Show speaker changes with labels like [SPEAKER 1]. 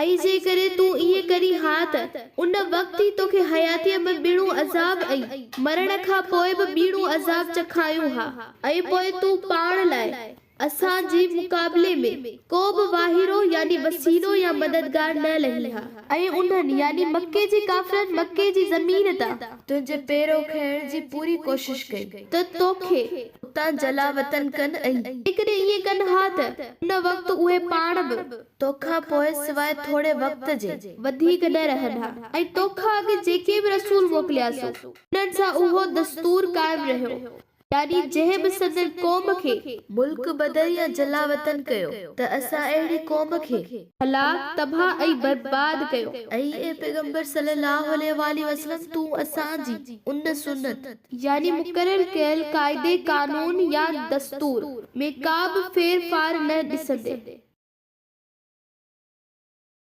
[SPEAKER 1] ۽ جيڪڏهن تون ائين ڪرين ها ته، ان وقت ئي توکي حياتيء ۾ ٻيڻو عذاب ۽ مرڻ کان پوء به ٻيڻو عذاب چکايون ها، ۽ پوء تون پاڻ لاء، اسان جي مقابلي ۾، ڪو به واهرو يعني وسيلو يا مددگار نه لهين ها. ۽ انهن، يعني مڪي جي ڪافرن، مڪي جي زمين تان.
[SPEAKER 2] تنهنجي پيرو کڻڻ جي پوري ڪوشش ڪئي.
[SPEAKER 1] ته توکي،
[SPEAKER 2] اتان جلاوطن ڪن ۽.
[SPEAKER 1] جيڪڏهن ائين ڪن ها ته، ان وقت اهي پاڻ به.
[SPEAKER 2] توکان پوء سواء ٿوري وقت جي.
[SPEAKER 1] وڌيڪ نه رهن ها. ۽ توکان اڳ جيڪي به رسول موڪلياسون. انهن سان اهو دستور قائم رهيو. يعني جنهن به سندن قوم کي.
[SPEAKER 2] ملڪ بدر يا جلاوطن ڪيو. ته اسان اهڙي قوم کي.
[SPEAKER 1] هلاڪ، تباهه ۽ برباد ڪيو.
[SPEAKER 2] ۽ اي پيغمبر صلّي اللّٰه عليه واٰله وسلّم تون اسان جي ان سنّت.
[SPEAKER 1] يعني مقرر ڪيل قاعدي قانون يا دستور. ۾ ڪا به ڦير ڦار نه ڏسندين.